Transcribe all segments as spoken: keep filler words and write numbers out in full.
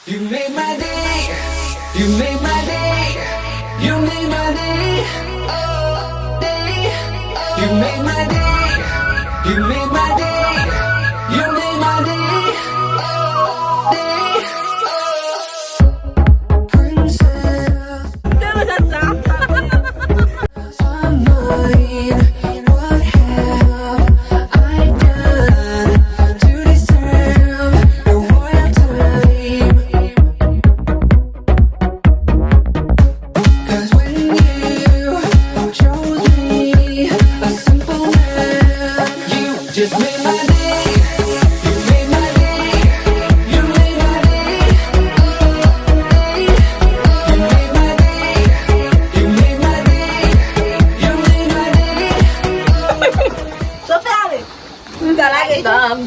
You make my day. You make my day. You make my day. Oh, day. You make my day. You make my day. You make my day. Oh, day. Oh. Princess. Just made my day. You made my day. You made my day. Oh, day. You made my day. You made my day. You made my day. Chofè ale. Tida lage tou.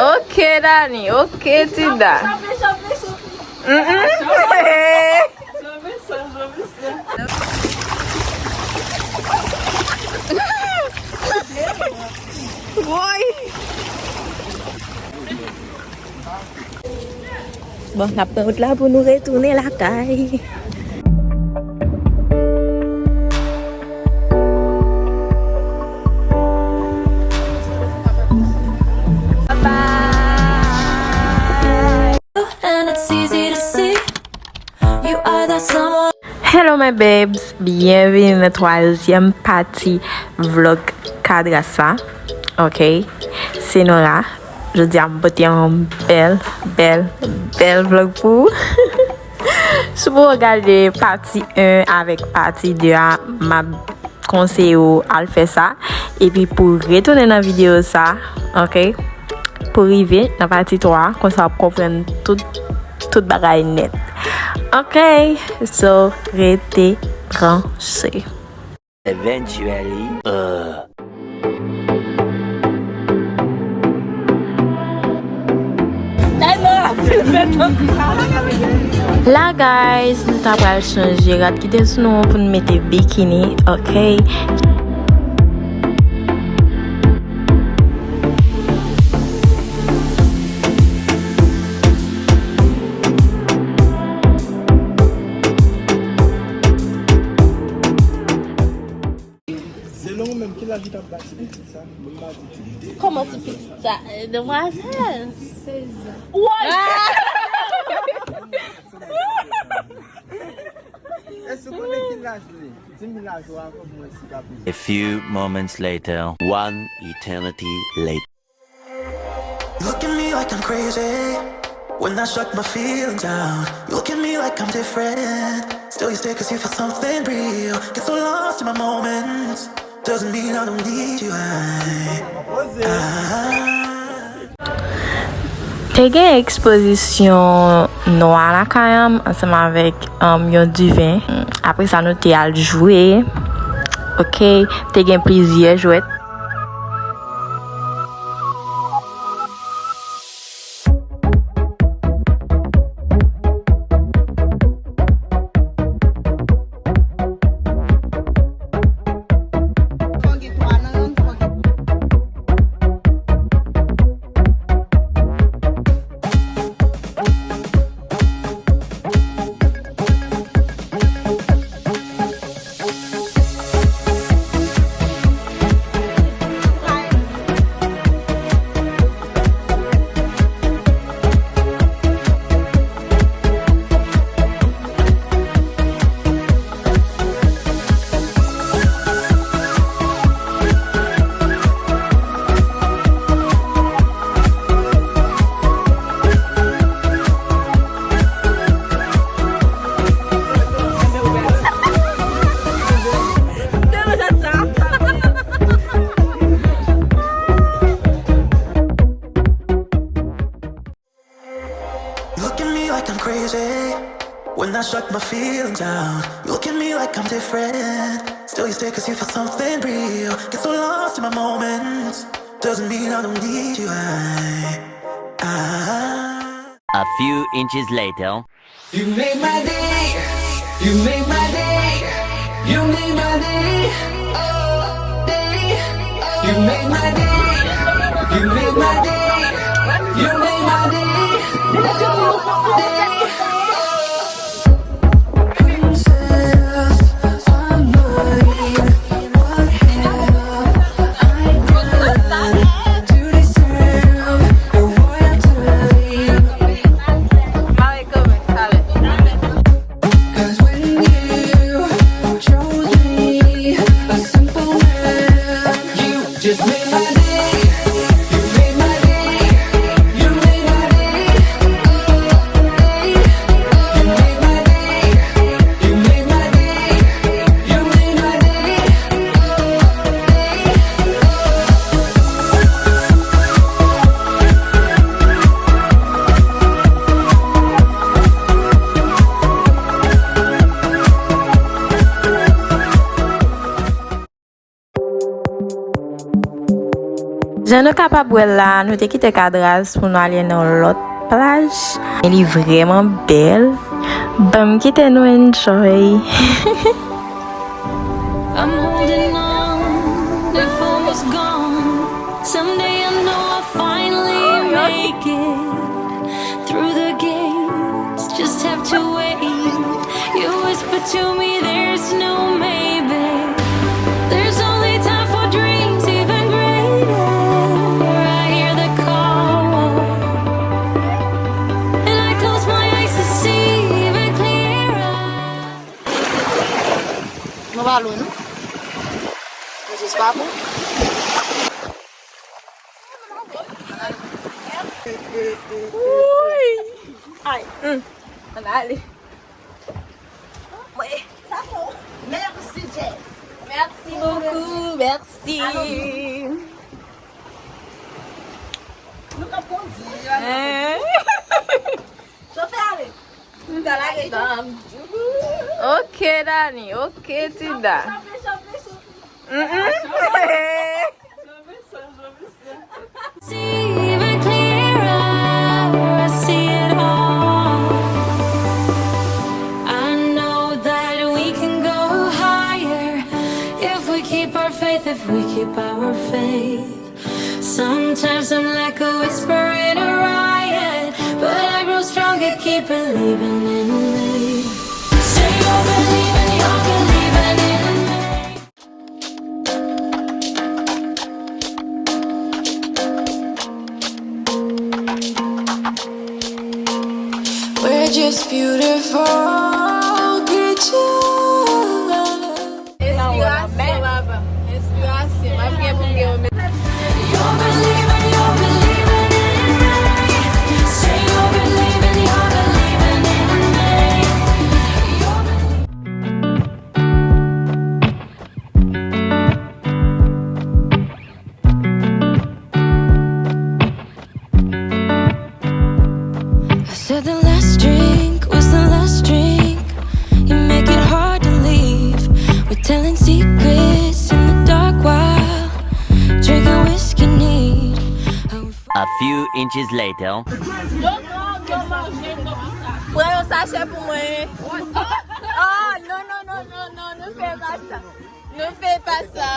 Ok, Dani. Ok, Tida. Chofè, chofè, chofè. Mm-mm. Woy! Bon, n ap pran wout la pou nou retounen lakay. And it's easy to see you are that someone. Hello my babes, byenveni nan twazyèm pati vlog Kadras la. Ok, se Nora. Jodi a m pote yon bèl, bèl, bèl vlog pou ou. Si w gade pati en avèk pati de a, m ap konseye w al fè sa. Epi pou retounen nan videyo sa, ok? Pou rive nan pati twa, konsa w ap konprann tout, tout bagay nèt. Ok? So, rete branche. Eventually, uh. La guys, nou ta pral chanje rad ki te sou nou an pou n mete bikini, ok? Selon ou menm, ki laj ou t ap ba ti pitit sa? Bon, m pa di ti pitit. Kòman ti pitit sa? Demwazèl. Sèz an. Woy! Èske w konnen ki laj li? Di m laj ou avan pou mwen si w ka peye. A few moments later. One eternity later. Look at me like I'm crazy. When I shut my feelings down, you look at me like I'm different. Still, you stay 'cause you feel something real. Get so lost in my moments. Doesn't mean I don't need you. I, I... Te gen ekspozisyon nwa lakay an ansanm avèk, um, yon diven. Apre sa, nou te al jwe. Ok, te gen plizyè jwèt. You look at me like I'm crazy. When I shut my feelings down, you look at me like I'm different. Still, you stay 'cause you feel something real. Get so lost in my moments. Doesn't mean I don't need you. I, I... A few inches later. You make my day. You make my day. You make my day. Oh, day. You make my day. You make my day. You make my day. Jan nou kapab wè la, nou te kite Cadras pou nou ale nan yon lòt plaj. Men li vrèman bèl. Ban m kite nou enjoy. I'm holding on, if I was gone. Someday I know I'll finally make it through the gates. Just have to wait. You whisper to me, there's no maybe. There's only time for dreams even greater. I hear the call, and I close my eyes to see even clearer. Nou pa lwen, non? Nou jis pa bon. Wouy! Ay. Hmm. Ann ale. Mwen. Sa bon. Merci, Jeff. Merci beaucoup. Merci. Nou k ap kondi. Hein? Chofè ale. Tida lage dan. Ok, Dani. Ok, Tida. Chofè, chofè, chofè. Mm-mm. See even clearer, I see it all. I know that we can go higher if we keep our faith, if we keep our faith. Sometimes I'm like a whisper in a riot, but I grow stronger, keep believing in me. Say you're believing, you're believing in me. We're just beautiful creatures. Enspirasyon, baba. Enspirasyon. M ap gen pou m gen yon. You're believing, you're believing in me. Say you're believing, you're believing in me. You're believing. I said the last drink was the last drink. You make it hard to leave. We're telling secrets in the dark while drinking whiskey neat. A few inches later. Pran yon sachè pou mwen. Oh, non, non, non, non, non, nou fè pa sa. Nou fè pa sa.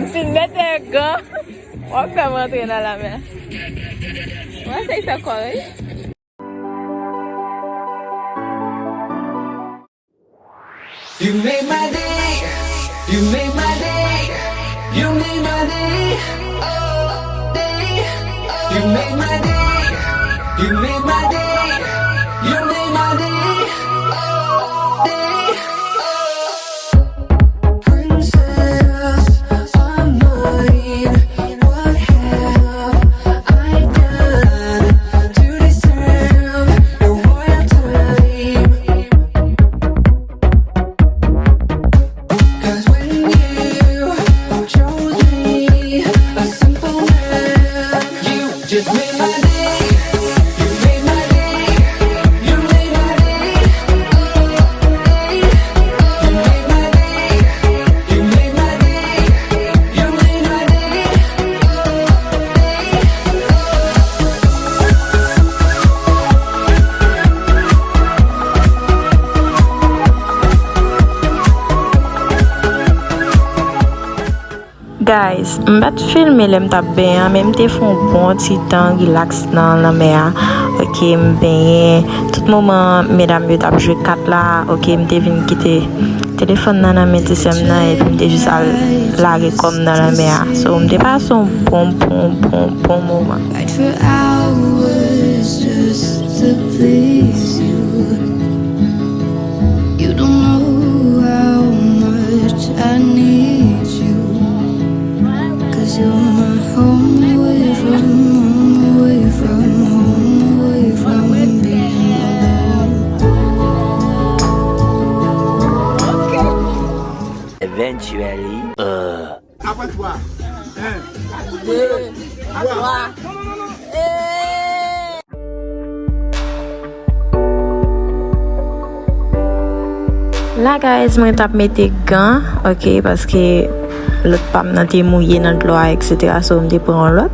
M fin mete gan, w ap fè m rantre nan lamè. Mwen se fè kò, wi. You make my day. You make my day. You make my day. Oh, day. You make my day. You make my day. You make my day. Oh, day. Oh. Princess of mine, what have I done to deserve your royal touch? M pa t filme lè m t ap benyen an, men m te fè yon bon ti tan rilaks nan lanmè a. Ok, m benyen. Tout moman, medam yo t ap jwe kat la. Ok, m te vin kite telefòn nan nan men ti sè m nan, epi m te jis al lage kò m nan lanmè a. So, m te pase yon bon, bon, bon, bon moman. Fight for hours just to please you. You don't know how much I need you. 'Cause you're my home away from home, away from home, away from being alone. Eventually, uh. Apre twa. En. De. Twa. Twa. La, guys, mwen t ap mete gan, ok, paske lòt pa m nan te mouye nan dlo a, et cetera. So, m te pran yon lòt.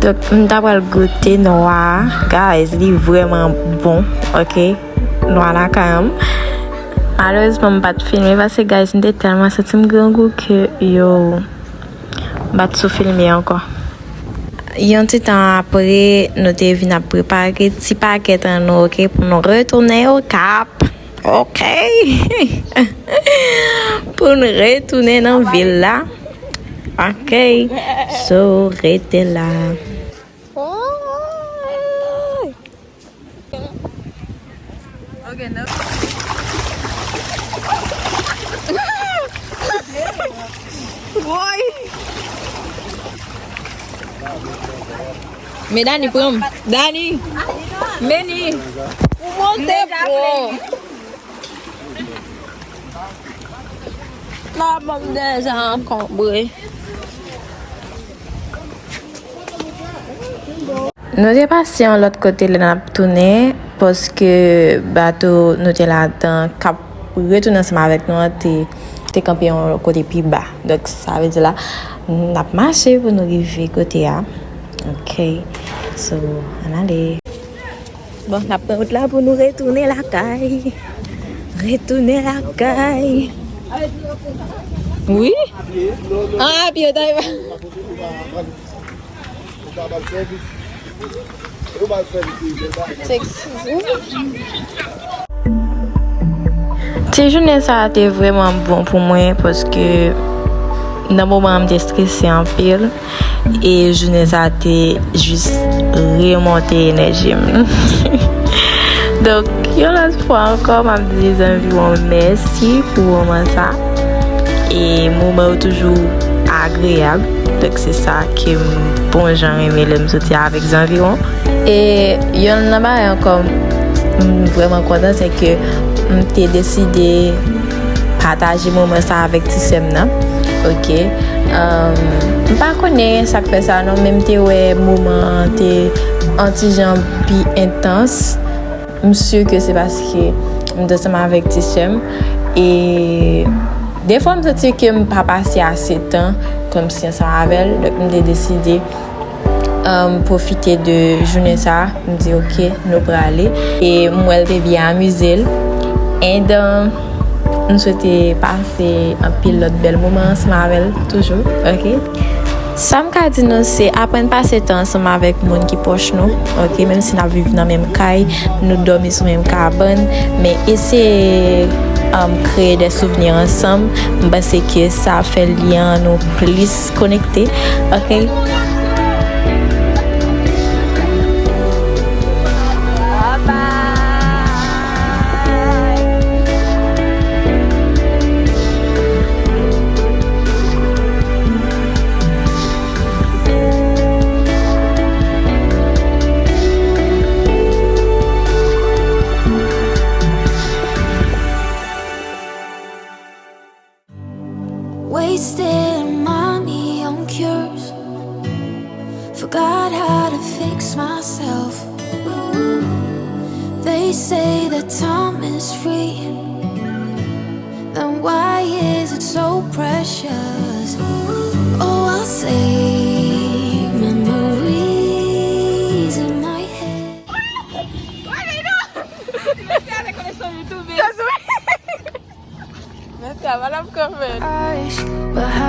Donk, m ta pral goute nwa a. Guys, li vrèman bon, ok? Nwa lakay an. Malerezman, m pa t filme paske, guys, m te tèlman santi m grangou ke, yo, m pa t sou filme ankò. Yon ti tan apre, nou te vin ap prepare ti pakèt an nou, ok, pou nou retounen Okap. Ok. Pou n retounen nan vil la. Ok. So, rete la. Ok, non. Woy! Men Dani pran m. Dani! Meni! Ou monte pran. La, m deja ankonbre. Nou te pase yon lòt kote lè n ap tounen, paske bato nou te ladan k ap retounen ansanm avèk nou an te, te kanpe yon kote pi ba. Donk, sa vle di la, n ap mache pou nou rive kote a. Ok. So, ann ale. Bon, n ap pran wout la pou nou retounen lakay. Retounen lakay. Wi. Ah, pye ta. Ti jounen sa a te vrèman bon pou mwen, paske nan moman an, m te strese anpil, e jounen sa a te jis remonte enèji m. Donk, yon lòt fwa ankò, m ap di Zanviwon mèsi pou moman sa. E moman yo toujou agreyab. Donk, se sa ke m bon jan renmen lè m soti avèk Zanviwon. E yonn nan bagay ankò m vrèman kontan, se ke m te deside pataje moman sa avèk ti sè m nan. Ok. Em, m pa konnen sa k fè sa non, men m te wè moman an te yon ti jan pi entans. M si ke se paske m te ansanm avèk ti sè m. E defwa m santi ke m pa pase ase tan kòmsi ansanm avè l. Donk, m te deside, um, pwofite de jounen sa a. M di, "Ok, nou prale." E m wè l te byen amize l. And, um, m swete pase anpil lòt bèl moman ansanm avè l toujou. Ok? Sa m ka di nou, se aprann pase tan ansanm avèk moun ki pwòch nou, ok, menm si n ap viv nan menm kay, nou dòmi sou menm kabann, men eseye, um, kreye de souvni ansanm, m panse ke sa ap fè lyen an nou plis konekte, ok? Wasting money on cures. Forgot how to fix myself. They say that time is free. Then why is it so precious? Oh, I'll save memories in my head. Mèsi a Madam Coven. Eyes behind